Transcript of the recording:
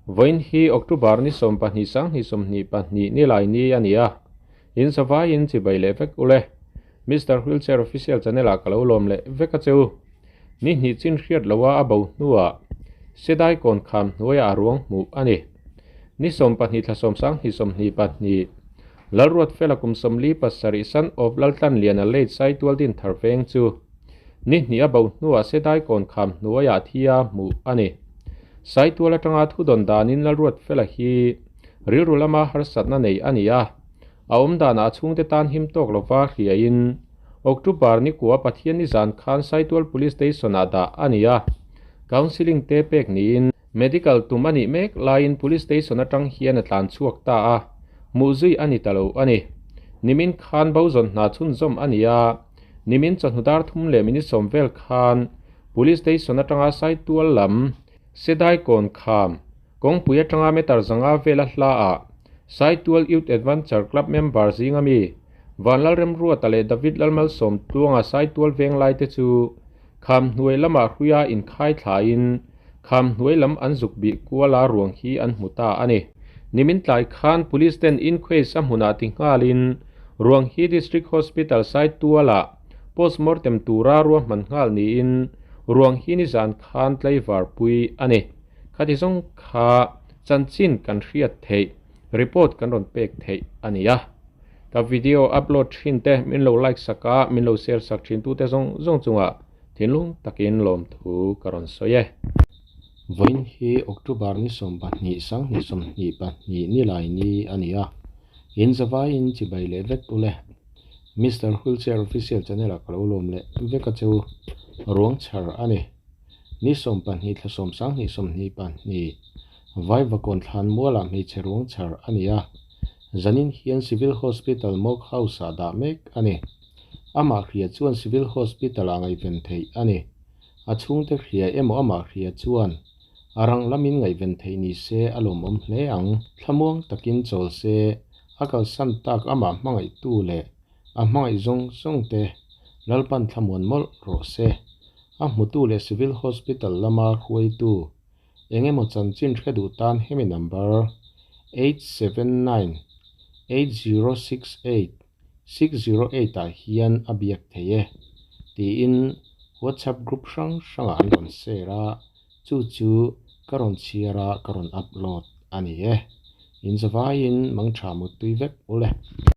Vawiin hi October ni 12 2022 nilai ni a ni a, in zavaiin chibai leh vek ule. Mister Wheelchair Official channel ah ka lo lawm leh vek a che u. Ni hnih chin hriat loha a bo hnuah Sedai kawn kham hnuaiah a ruang hmuh a ni. Ni 12 thla 10 2022 Lalruatfela kum 47 son of Laltlanliana late Saitual Dinthar veng chu Ni hnih a bo hnuah Sedai kawn kham hnuaiah thi a hmuh a ni. Saitual atanga thudawn danin Lalruatfela hi rilru lama harsatna nei a ni a, a awm danah a chhungte tan him tawk lova hriain October ni kua Pathian nizan khan Saitual Police Station-ah dah a ni a, counselling te pek niin medical tum a nih mek laiin Police Station atang hian a tlan chhuak ta a, hmuh zui a ni ta lo a ni. Nimin khan bo zawn hna chhunzawm a ni a. Nimin chawhnu dar thum leh minute sawm vel khan Police Station atanga Saitual lam Sedai kawn kham kawngpui atanga meter zanga vela hla ah Saitual Youth Adventure Club member zinga mi Vanlalremruata leh David Lalmalsawm tluanga Saitual veng lai te chu kham hnuai lamah hruia inkhai thlain kham hnuai lam an zuk bih kuala ruang hi an hmu ta a ni. Nimin tlai khan Police ten inquest a hmunah ti nghalin ruang hi District Hospital Saitualah postmortem tura ruahman nghal niin ruang hi nizan khan tlaivar pui a ni. Khati zawng kha chanchin kan hriat theih, report kan rawn pek theih a ni a. Ka video upload thin te min lo like sak a, min lo share sak thin tute zawng zawng chungah thinlung takin lawmthu ka rawn sawi e. Vawiin hi October ni 12 2022 nilai ni a ni a, in zavaiin chibai leh vek ule. Mister Wheelchair Official channel ah ka lo lawm leh vek a che u. Ruang chhar a ni. Ni 12 thla 10 2022 Vaivakawn thlan mualah hmeichhe ruang chhar a ni a, zanin hian Civil Hospital Morgue House ah dah mek a ni. Amah hria chuan Civil Hospital ah ngaihven theih a ni. A chhungte hria emaw amah hria chuan a rang lamin ngaihven theih ni se a lawmawm hle ang. Thlamuang takin chawl se a kalsan tak amah hmangaihtu leh a hmangaih zawng zawng te Lalpan thlamuan mawlh rawh se. A hmutu leh Civil Hospital lama hruaitu Eng emaw chanchin hre duh tan hemi number 8798068608 ah hian a biak thei e tiin WhatsApp group hrang hrangah an rawn share a, chu chu ka rawn chhiar a ka rawn upload a ni e. In zavaiin mangtha muttui vek ule.